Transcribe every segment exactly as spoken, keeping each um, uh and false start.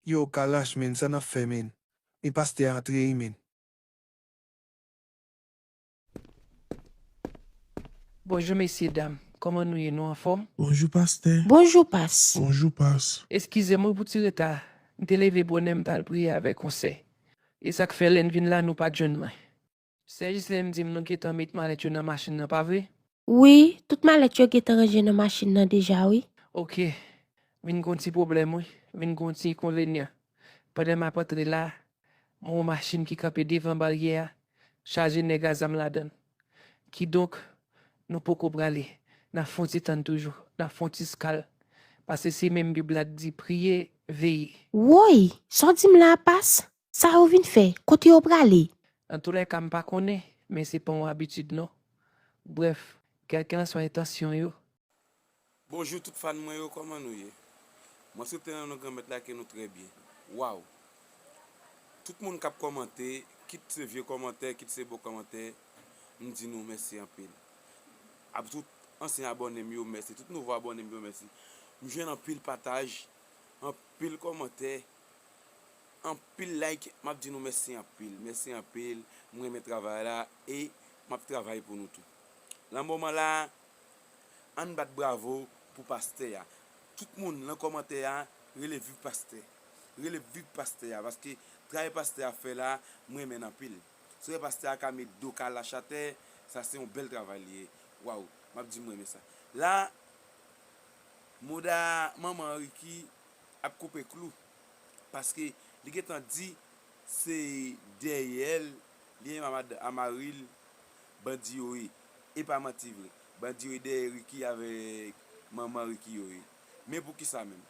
Yo, Kalash, men, sa n ap fè, men? E pastè a antre, men. Bonjou, mesye dam. Kòman nou ye? Nou anfòm? Bonjou, pastè. Bonjou, pas. Bonjou, pas. Eskize m, wi, pou ti reta. M te leve bonè, m t al priye avèk yon sè. E sa k fè, lè n vin la, nou pa t jwenn mwen. Sè Jislèn di m nou gentan met malèt yo nan machin nan, pa vre? Wi, tout malèt yo gentan ranje nan machin nan deja, wi. Oke. Vin gen yon ti pwoblèm, wi. Vin gen yon ti enkonvenyan. Pandan m ap antre la, m wè yon machin ki kanpe devan baryè a, chaje nèg a zam ladan l. Kidonk, nou poko prale. N ap fè yon ti tann toujou. N ap fè yon ti skal. Paske se menm Bib la k di, priye, veye. Woy! Sa w di m la a, pas? Sa yo vin fè? Kote yo prale? Antoulèka, m pa konnen, men se pa yon abitid non. Brèf, kèlkelanswa entansyon yo. Bonjou tout fan mwen yo, kòman nou ye? Mwen swete nan non Granmèt la ke nou trè byen. Waw! Tout moun k ap kòmante, kit se vye kòmantè, kit se bon kòmantè, m di nou mèsi anpil. Ap tout ansyen abòne m yo, mèsi. Tout nouvo abòne m yo, mèsi. M jwenn anpil pataj, anpil kòmantè. Anpil like, m ap di nou mèsi anpil, mèsi anpil, m renmen travay la e m ap travay pou nou tou. Nan moman la, ann bat bravo pou pastè a. Tout moun nan kòmantè a, rele viv pastè, rele viv pastè a, paske travay pastè a fè la, m renmen l anpil. Si w wè pastè a ka met do Kalash atè, sa se yon bèl travay li ye. Waw, m ap di m renmen sa. La, mouda manman Ricky ap koupe klou. Paske li gentan di se dèyè l li menm a mari l bandi yo ye. E pa manti vre. Bandi yo dèyè Ricky avèk manman Ricky yo ye. Men poukisa menm?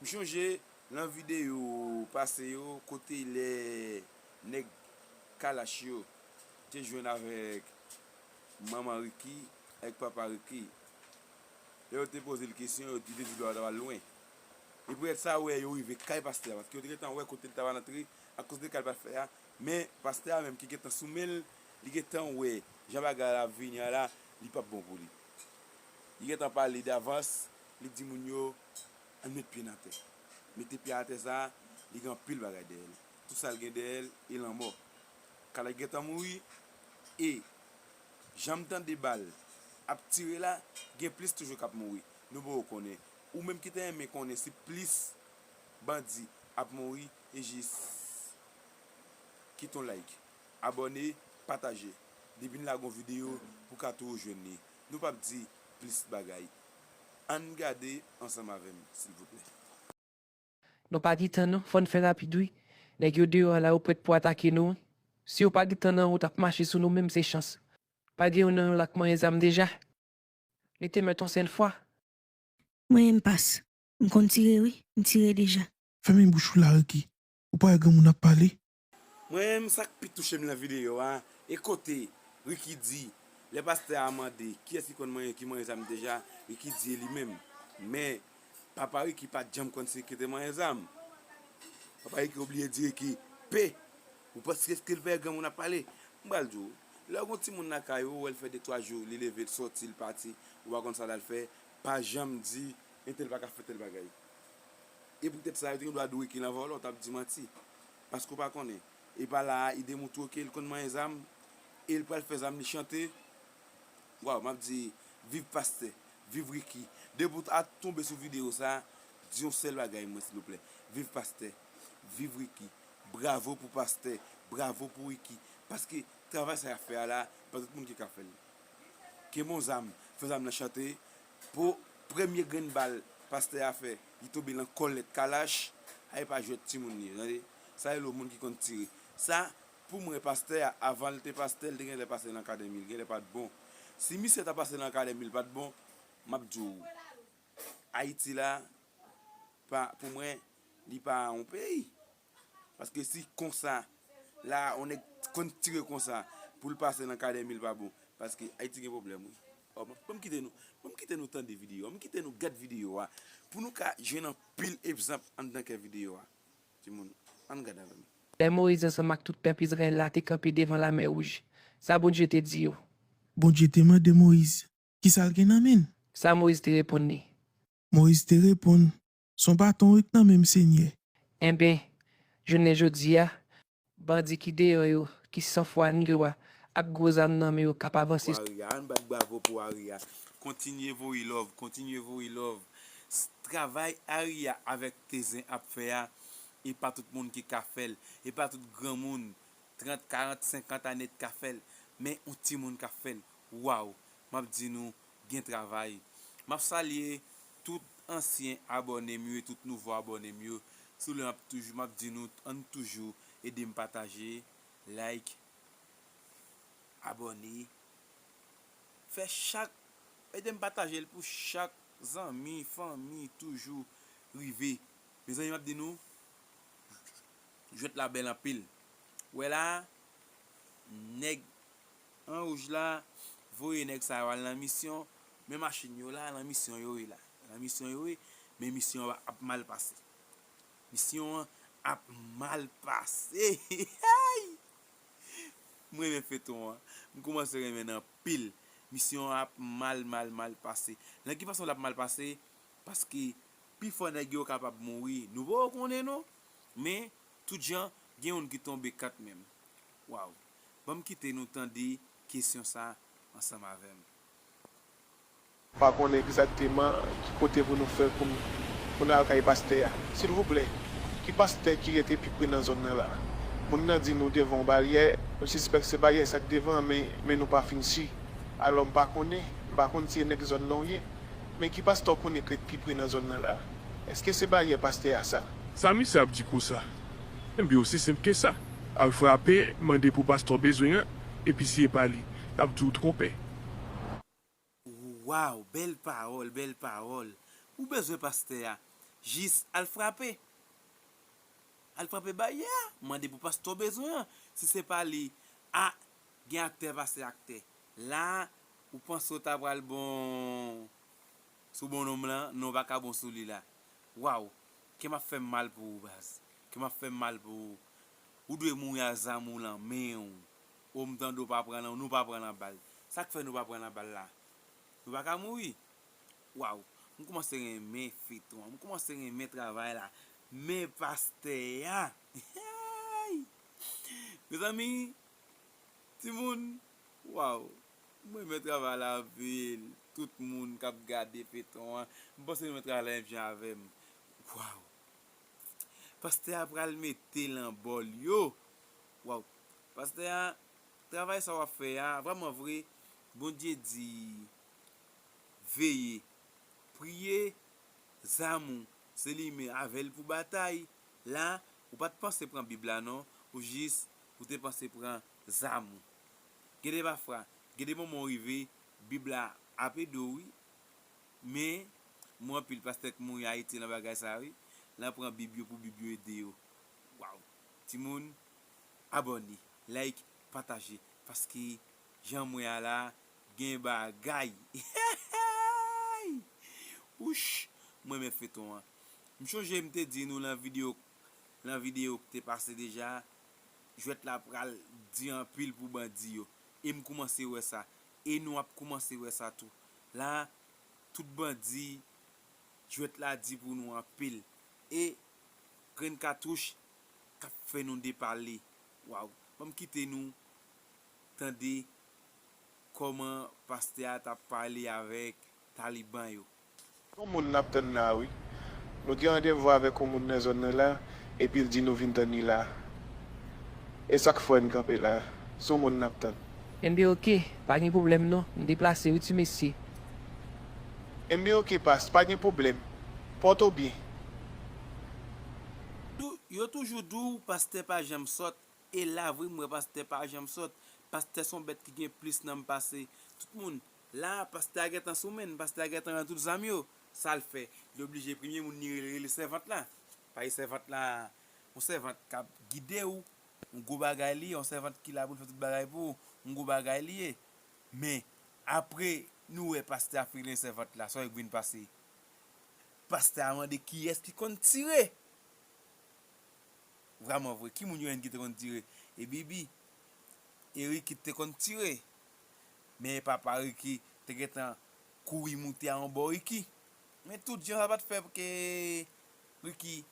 M chonje nan videyo pase yo kote lè nèg Kalash yo te jwenn avèk manman Ricky, avèk papa Ricky. Lè yo te poze l kesyon, yo di, li te di dwa yo ta pral lwen. E poutèt sa, wè, yo rive kay pastè a, paske yo te gentan wè kote l ta pral antre, akoz de kay pastè a. Men, pastè a menm ki gentan sou men l, li gentan wè jan bagay la ap vini a la, li p ap bon pou li. Li gentan pale davans, li di moun yo, ann met pye n atè. Mete pye atè sa, li gen anpil bagay dèyè l. Tout sa l gen dèyè l, e lanmò. Kalash gentan mouri, e jan m tande bal ap tire la, gen plis toujou k ap mouri. Nou poko konnen. Ou menm ki ta renmen konnen si plis bandi ap mouri, e jis kite yon like, abòne, pataje. Depi n lage yon videyo, pou ka toujou jwenn li. Nou p ap di plis bagay. Ann gade ansanm avè m, silvouplè. Nou pa gen tan non, fò n fè rapid wi. Nèg yo deyò a la yo prèt pou atake nou wi. Si yo pa gen tan nan wout ap mache sou nou menm se chans. Pa gen youn nan yo la k manyen zam deja? Li te mèt yon sèl fwa. Mwen menm pas. M konn tire wi, m tire deja. Fèmen bouch ou la Ricky. Ou pa wè granmoun ap pale? Mwen menm sa k pi touche m nan videyo a, e kote Ricky di, lè pastè a mande kiyès ki konn manyen, ki manyen zam deja, Ricky di e li menm. Men, papa Ricky pa t janm konn se ki te manyen zam. Papa Ricky obliye di Ricky, pe, ou panse ke l pè granmoun ap pale? M pral di w, lè w gen yon timoun lakay ou, ou wè l fè de twa jou, li leve, l sòti, l pati, ou pa konn sa l al fè, pa janm di, entèl pa ka fè tèl bagay. E poutèt sa, yo te gen dwa di w Ricky lan vòlò, w t ap di manti. Paske w pa konnen. E pa la a, li demoutre w ke l konn manyen zam, e l pral fè zam li chante. Waw, m ap di, viv pastè, viv Ricky. Depi w ta tonbe sou videyo sa, di yon sèl bagay mwen, silvouplè. Viv pastè, viv Ricky. Bravo pou pastè, bravo pou Ricky. Paske travay sa y ap fè a la, pa tout moun ki ka fè l. Kenbe yon zam, fè zam nan chante. Po premye grenn bal pastè a fè, li tonbe lan kòlèt Kalash, a e pa jwèt timoun li ye, tande. Sa rele yon moun ki konn tire. Sa, pou mwen, pastè a, avan l te pastè, l te genlè pase lan kadèmi, l genlè pa t bon. Si misye ta pase lan kadèmi, l pa t bon, m ap di w, Ayiti la, pa, pou mwen, li pa yon peyi. Paske si konsa, la, yon nèg konn tire konsa, pou l pase nan kadèmi l pa bon. Paske Ayiti gen pwoblèm, wi. Ò, ban m kite nou, ban m kite nou tande videyo a, ban m kite nou gad videyo a, pou nou ka jwenn anpil egzanp anndan kè videyo a. Timoun, ann gad avè m. Lè Moyiz ansanm ak tout pèp Izrayèl la te kanpe devan Lamè Wouj, sa Bondye te di yo? Bondye te mande Moyiz, kisa l gen nan men l? Sa Moyiz te reponn li? Moyiz te reponn, Se yon baton wi k nan men m, Senyè. Enben, jounen jodi a, bandi ki deyò yo, ki san fwa ni lwa, ak gwo zam nan men yo k ap avanse sou. Pou Aria, ann bat bravo pou Aria. Kontinye voye love, kontinye voye love. Travay Aria avèk Tezen ap fè a, e pa tout moun ki ka fè l, e pa tout granmoun, trant, karant, senkant ane t ka fè l, men yon timoun ka fè l. Waw, m ap di nou, gen travay. M ap salye tout ansyen abòne m yo e tout nouvo abòne m yo. Sou le m ap toujou, m ap di nou, ann toujou ede m pataje, like, abòne. Fè chak, ede m pataje l pou chak zanmi, fanmi toujou rive. Mezanmi, m ap di nou, jwèt la bèl anpil. Ou wè la, nèg an wouj la voye nèg sa yo al nan misyon, men machin yo la, nan misyon yo ye la. Nan misyon yo ye, men misyon an ap mal pase. Misyon an ap mal pase. M renmen feton an. M kòmanse renmen l anpil. Misyon an ap mal, mal, mal pase. Nan ki fason l ap mal pase? Paske pifò nèg yo kapab mouri. Nou poko konnen non. Men, tout jan, gen youn ki tonbe kanmenm. Waw. Ban m kite nou tande kesyon sa ansanm avè m. Pa konnen egzakteman ki kote pou nou fè pou n pou n al kay pastè a. Silvouplè, ki pastè ki rete pi pre nan zòn nan la? Moun nan di nou devan yon baryè, nou sispèk se baryè sa k devan an, men, men nou pa fin si. Alò m pa konnen, m pa konn si e nèg zòn nan w ye. Men ki pastè w konnen k ret pi pre nan zòn nan la? Èske se baryè pastè a sa? Sa misye ap di konsa? Enben osi senp ke sa. Al frape, mande pou pastè w bezwen an, epi si e pa li, l ap di w twonpe. Waw, bèl pawòl, bèl pawòl. Ou bezwen pastè a, jis al frape. Al frape baryè a, mande pou pastè w bezwen an. Si se pa li, a, gen aktè pase aktè. La, ou panse w ta pral bon sou bonnonm lan, non, w pa ka bon sou li la. Waw, kè m ap fè m mal pou ou, baz. Kè m ap fè m mal pou ou. Ou dwe mouri ak zam ou lan men w. O, m tande w pa pran nan, nou pa pran nan bal. Sa k fè nou pa pran nan bal la? Nou pa ka mouri? Waw, m kòmanse renmen feton an, m kòmanse renmen travay la. Men pastè a! Mezanmi, timoun, waw, m renmen travay la anpil. Tout moun k ap gade feton an, m panse nou renmen travay la menm jan avè m. Waw! Pastè a pral mete l an bòl yo. Waw. Pastè a, travay sa w ap fè a, vrèman vre, Bondye di, veye, priye, zam ou, se li menm avè l pou batay. La, ou pa t panse pran Bib la non, ou jis, ou te panse pran zam ou. Gen de pafwa, gen de moman w rive, Bib la ap ede w wi. Men, m wè anpil pastè k mouri Ayiti nan bagay sa wi. L an pran Bib yo pou Bib yo ede yo. Waw. Timoun, abòne, like, pataje. Paske, jan m wè a la, gen bagay. Wouch, m renmen feton an. M chonje m te di nou lan videyo, lan videyo k te pase deja, jwèt la pral di anpil pou bandi yo. E m koumanse wè sa. E nou ap koumanse wè sa tou. La, tout bandi, jwèt la di pou nou anpil. E grenn katouch k ap fè nou depale. Waw, ban m kite nou tande kòman pastè a t ap pale avèk taliban yo. Yon moun n ap tann la wi. Nou gen randevou avèk yon moun nan zòn nan la, epi l di nou vin tann li la. E sa k fè n kanpe la. Se yon moun n ap tann. Enben oke, pa gen pwoblèm non. M deplase wi ti mesye. Enben oke pas, pa gen pwoblèm. Pòte w byen. Yo toujou di w pastè pa janm sòt, e la vre m wè pastè pa janm sòt. Pastè se yon bèt ki gen plis nanm pase tout moun. La, pastè a gentan sou men n, pastè a gentan rann tout zam yo. Sa l fè? Li oblije premye moun li rele, rele sèvant la. Paske sèvant la, yon sèvant k ap gide w, yon gwo bagay li ye, yon sèvant ki la pou l fè tout bagay pou ou, yon gwo bagay li ye. Men, apre nou wè pastè a fin rele sèvant la, sa w vin pase? Pastè a mande kiyès ki konn tire. Vrèman vre, ki moun yo jwenn ki te konn tire? E Bibi. E Riki te konn tire. Men papa Riki te gentan kouri moute a yon bò Riki. Men tout jan sa pa t fè ke Ricky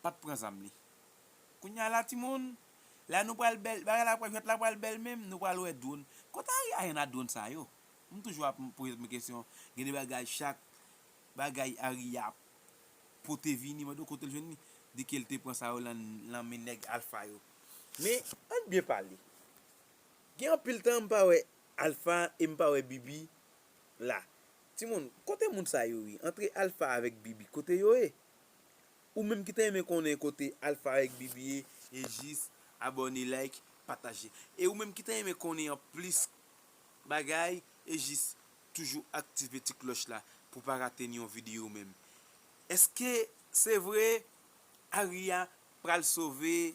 pa t pran zam li. Kounye a la, timoun, la nou pral bèl, bagay la pral, jwèt la pral bèl menm, nou pral wè dwòn. Kote Aria jwenn a dwòn sa yo? M toujou ap poze tèt mwen kesyon. Gen de bagay, chak bagay Aria pote vini, mande w kote l jwenn li. Di ke l te pran sa yo lan, lan men nèg Alfa yo. Men, ann byen pale. Gen anpil tan m pa wè Alfa e m pa wè Bibi la. Timoun, kote moun sa yo ye? Antre Alfa avèk Bibi, kote yo ye? Ou menm ki ta renmen konnen kote Alfa avèk Bibi ye, e jis abòne, like, pataje. E ou menm ki ta renmen konnen an plis bagay, e jis toujou aktive ti klòch la pou pa rate ni yon videyo menm. Èske se vre Aria pral sove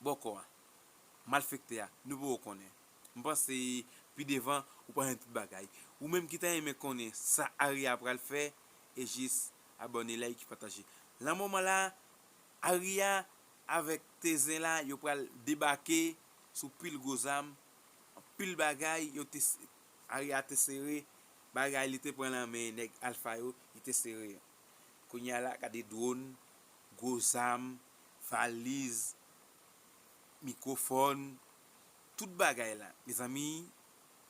bòkò a, malfektè a? Nou poko konnen. M panse pi devan, ou pral jwenn tout bagay. Ou menm ki ta renmen konnen sa Aria pral fè, e jis abòne, like, pataje. Lan moman la, Aria avèk Tezen la, yo pral debake sou pil gwo zam, anpil bagay, yo te, Aria te sere, bagay li te pran lan men nèg Alfa yo, li te sere. Kounye a la, gade dwòn, gwo zam, valiz, mikwofòn, tout bagay la. Mezanmi,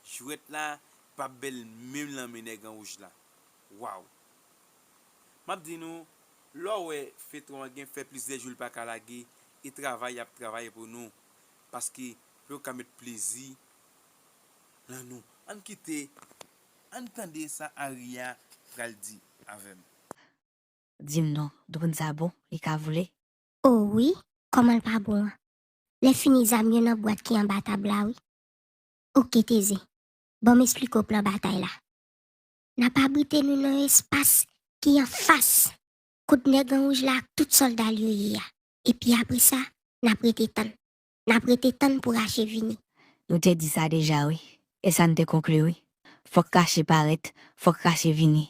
jwèt la p ap bèl menm lan men nèg an wouj la. Waw! M ap di nou, lè w wè fetwon an gen fè plizyè jou l pa ka lage, e travay y ap travay pou nou, paske pou yo ka met plezi lan nou. Ann kite, ann tande sa Aria pral di avè m. Di m non, dwòn sa bon, li ka vole? O wi, kòman l pa bon an? Lè fini zam yo nan bwat ki anba tab la wi. Oke Tezen, ban m esplike w plan batay la. N ap abrite nou nan yon espas ki anfas kot nèg an wouj la ak tout sòlda l yo ye a. Epi apre sa, n ap rete tann. N ap rete tann pou Rache vini. Nou te di sa deja wi. E sa n te konkli wi. Fòk Rache parèt, fòk Rache vini.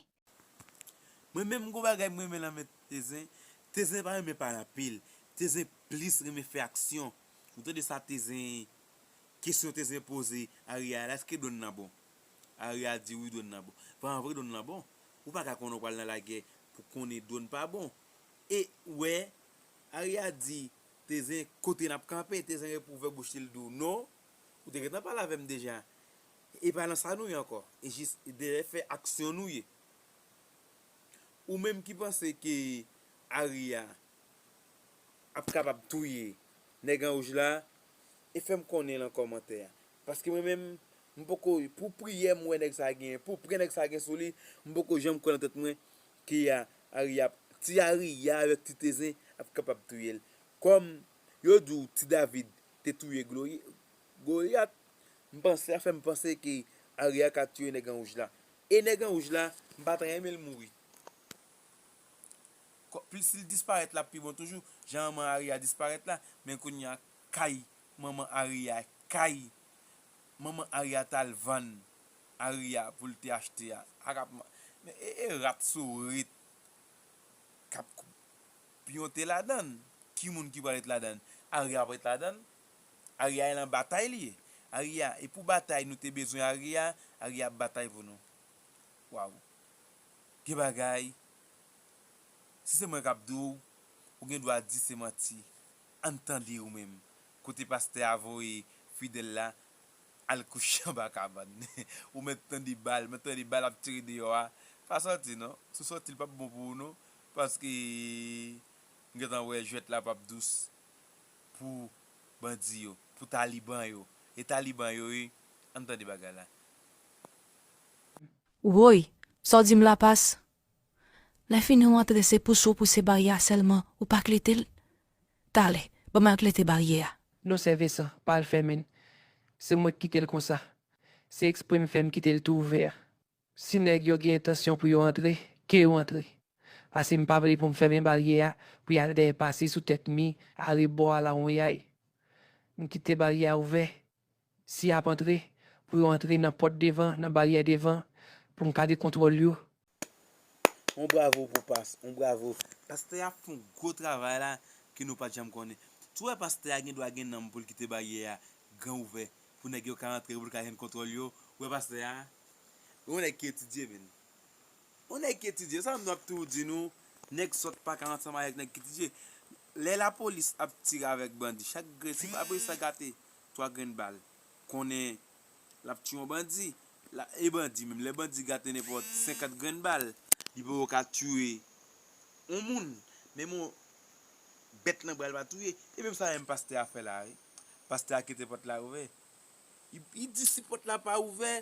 Mwen menm gon bagay m renmen nan men Tezen. Tezen pa renmen pale anpil. Tezen plis renmen fè aksyon. Ou tande sa Tezen, kesyon Tezen poze Aria la, èske dwòn nan bon? Aria di wi dwòn nan bon. Vrèman vre dwòn nan bon. Ou pa ka konnen w pral nan lagè pou konnen dwòn pa bon. E ou wè, Aria di Tezen kote n ap kanpe, Tezen repouvè bouch li, l di w non. Ou te gentan pale avè m deja. E pa nan sa nou ye ankò. E jis dèyè fè aksyon nou ye. Ou menm ki panse ke Aria ap kapab touye nèg an wouj la, e fè m konnen lan kòmantè a. Paske mwen menm, m poko, pou priyè m wè nèg sa genyen, pou prè nèg sa gen sou li, m poko janm kwè nan tèt mwen ke a, Aria, ti Aria avèk ti Tezen ap kapab touye l. Kòm yo di w ti David te touye Glori-, Golyat, m panse, sa fè m panse ke Aria ka touye nèg an wouj la. E nèg an wouj la, m pa ta renmen l mouri. Kò-, plis si l disparèt la pi bon toujou, jan manman Aria disparèt la, men kounye a kay manman Aria, kay manman Aria t al vann Aria pou l te achte a. Ak ap, men e, e rat sourit k ap kou-, piyonte ladan l. Ki moun ki pral ret ladan l? Aria ap ret ladan l? Aria e lan batay li ye. Aria, e pou batay nou te bezwen Aria, Aria ap batay pou nou. Waw. Gen bagay, si se mwen k ap di w, ou gen dwa di se manti. Ann tande ou menm. Kote pastè a voye fidèl la al kouche anba kabann. Ou mèt tande bal, mèt tande bal ap tire deyò a. Pa sòti non. Si w sòti, l p ap bon pou ou non. Paske m gentan wè jwèt la p ap dous pou bandi yo, pou taliban yo. E taliban yo wi. Ann tande bagay la. Woy! Sa w di m la pas? Lè fini w antre se pouse w pouse baryè a sèlman, ou pa klete l? Talè, ban m al klete baryè a. Non sè Vensan, pa al fèmen l. Se mwen k kite l konsa. Se ekspre m fè m kite l tou ouvè a. Si nèg yo gen entansyon pou yo antre, ke yo antre. Paske m pa vle pou m fèmen baryè a, pou y al dèyè pase sou tèt mi, arebò a lawonyay. M kite baryè a ouvè. Si y ap antre, pou yo antre nan pòt devan, nan baryè devan, pou m ka gen kontwòl yo. On bravo pou pas, on bravo. Pastè a ap fè yon gwo travay la ke nou pa t janm konnen. Si w wè pastè a gen dwa gen nanm pou l kite baryè a gran ouvè, pou nèg yo ka antre, pou l ka jwenn kontwòl yo. Ou wè pastè a? Yon nèg ki etidye, menn. On nèg ki etidye, sa m ap toujou di nou, nèg sòt pa ka ansanm avèk nèg ki etidye. Lè lapolis ap tire avèk bandi, chak grenn, si pa polis la gate twa grenn bal, konnen l ap tiye yon bandi. La, e bandi menm, lè bandi gate nenpòt senkant grenn bal, li poko ka tiye yon moun. Menm yon bèt nan bra l pa touye. E menm sa menm pastè a fè la, wi. Pastè a kite pòt la ouvè. Li, li di si pòt la pa ouvè,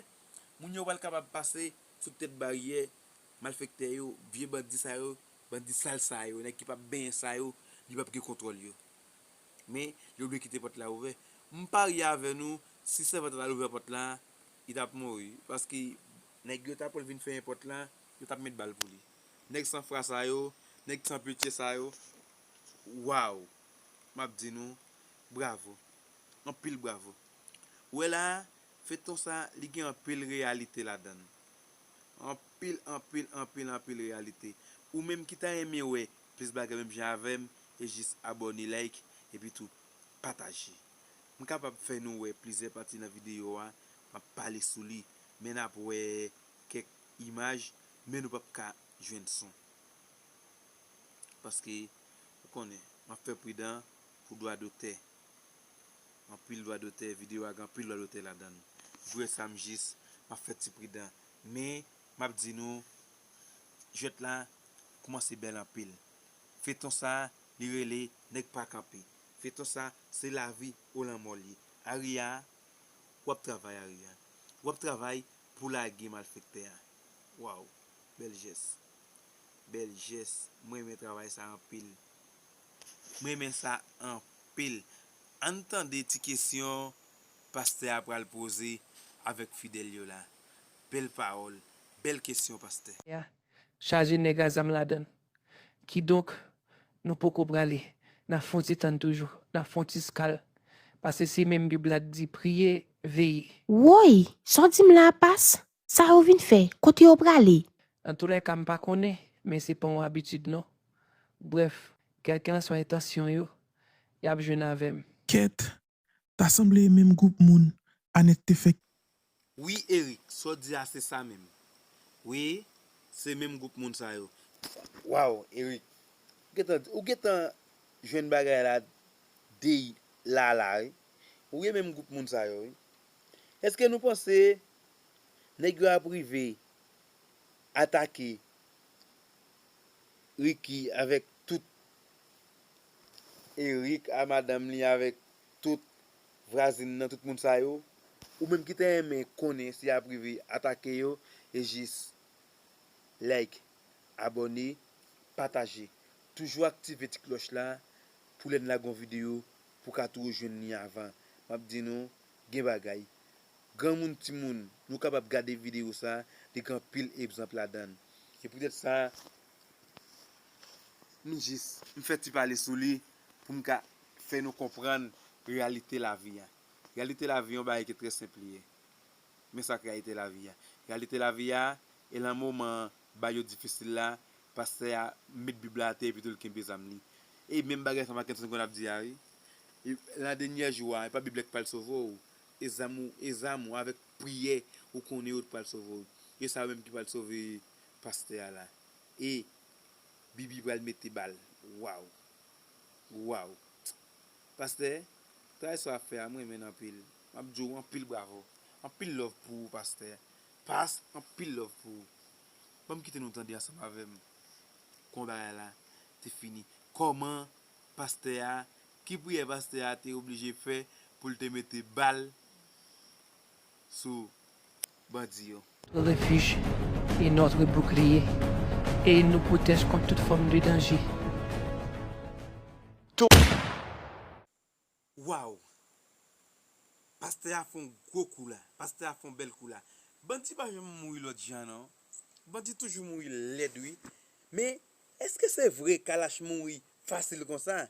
moun yo pral kapab pase sou tèt baryè malfektè yo, vye bandi sa yo, bandi sal sa yo, nèg ki p ap benyen sa yo, li p ap gen kontwòl yo. Men, yo dwe kite pòt la ouvè. M parye avè nou, si sèvant la ouvè pòt la, li t ap mouri. Paske nèg yo ta pral vin fèmen pòt la, yo t ap met bal pou li. Nèg san fwa sa yo, nèg san pitye sa yo, waw! M ap di nou, bravo. Anpil bravo. Ou wè la, feyton sa, li gen anpil reyalite ladan l. Anpil, anpil, anpil, anpil reyalite. Ou menm ki ta renmen wè plis bagay menm jan avè m, e jis abòne, like, epi tou pataje. M kapab fè nou wè plizyè pati nan videyo a, m ap pale sou li, men n ap wè kèk imaj, men nou p ap ka jwenn son. Paske, ou konnen, m ap fè pridan pou dwa dotè. Anpil dwa dotè, videyo a gen anpil dwa dotè ladan l. Jwèt sa m jis, m ap fè ti pridan. Men, m ap di nou, jwèt la kòmanse bèl anpil. Feyton sa, li rele Nèg pa kanpe. Feyton sa, se lavi ou lanmò l ye. Aria, w ap travay, Aria. W ap travay pou lage malfektè a. Waw, bèl jès. Bèl jès. Mwen renmen travay sa anpil. Mwen renmen sa anpil. Ann tande ti kesyon pastè a pral poze avèk fidèl yo la. Bèl pawòl, bèl kesyon, pastè. Ya, chaje nèg a zam ladan l. Kidonk, nou poko prale. N ap fè yon ti tann toujou. N ap fè yon ti skal. Paske se menm Bib la di, priye, veye. Woy! Sa w di m la a, pas? Sa yo vin fè? Kote yo prale? Antoulèka, m pa konnen, men se pa yon abitid non. Brèf, kèlkenswa entansyon yo, y ap jwenn avè m. Kèt, ta sanble e menm gwoup moun Anèt te fè. Wi, Eric, sa w di a se sa menm. Wi, se menm gwoup moun sa yo. Waw, Eric, ou gentan, ou gentan jwenn bagay la dey la la, wi. Ou gen menm gwoup moun sa yo, wi. Èske nou panse nèg yo ap rive atake Ricky avèk tout Eric a madanm li, avèk tout vwazin nan, tout moun sa yo? Ou menm ki ta renmen konnen si y ap rive atake yo, e jis like, abòne, pataje. Toujou aktive ti klòch la pou lè n lage yon videyo pou w ka toujou jwenn li avan. M ap di nou, gen bagay. Granmoun, timoun, nou kapab gade videyo sa, li gen anpil egzanp ladan l. E poutèt sa, m jis, m fè ti pale sou li pou m ka fè nou konprann reyalite lavi a. Reyalite lavi a, yon bagay ki trè senp li ye. Men sa k reyalite lavi a. Reyalite lavi a, e nan moman bagay yo difisil la, pastè a met Bib la atè epi tou l kenbe zam li. E menm bagay sa Mackenson konn ap di a, wi. E nan dènye jou a, e pa Bib la k pral sove w. E zam ou, e zam ou avèk priyè ou konnen yo t pral sove w. E sa yo menm ki pral sove pastè a la. E Bibi pral mete bal. Waw. Waw. Pastè, travay sa w ap fè a, m renmen l anpil. M ap di w anpil bravo. Anpil love pou ou, pastè. Pas, anpil love pou ou. Ban m kite nou tande ansanm avè m kòman bagay la te fini. Kòman pastè a, ki priyè pastè a te oblije fè pou l te mete bal sou bandi yo. Notre refuge et notre bouclier, et il nous protège contre toute forme de danger. Waw! Pastè a fè yon gwo kou la. Pastè a fè yon bèl kou la. Bandi pa janm mouri lòt jan non. Bandi toujou mouri lèd wi. Men, èske se vre Kalash mouri fasil konsa?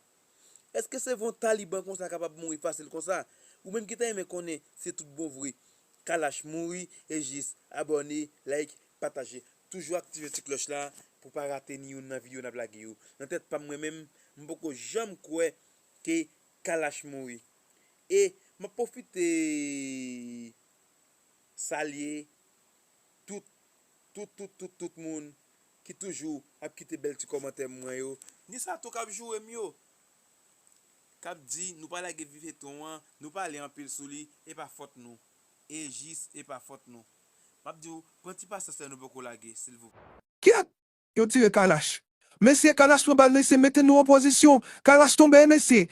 Èske se vre yon taliban konsa kapab mouri fasil konsa? Ou menm ki ta renmen konnen se tout bon vre Kalash mouri, e jis abòne, like, pataje. Toujou aktive ti klòch la pou pa rate ni youn nan videyo n ap lage yo. Nan tèt pa m mwen menm, m poko janm kwè ke Kalash mouri. E m ap pwofite salye tout, tout, tout, tout, tout moun ki toujou ap kite bèl ti kòmantè mwen yo, ni sa tou k ap joure m yo, k ap di nou pa lage vi feyton an, nou pale anpil sou li, e pa fòt nou. E jis, e pa fòt nou. M ap di w, pran ti pasyans la nou poko lage, silvouplè. Kyèt! Yo tire Kalash. Mesye, Kalash pran bal, mesye, mete nou an pozisyon. Kalash tonbe, mesye.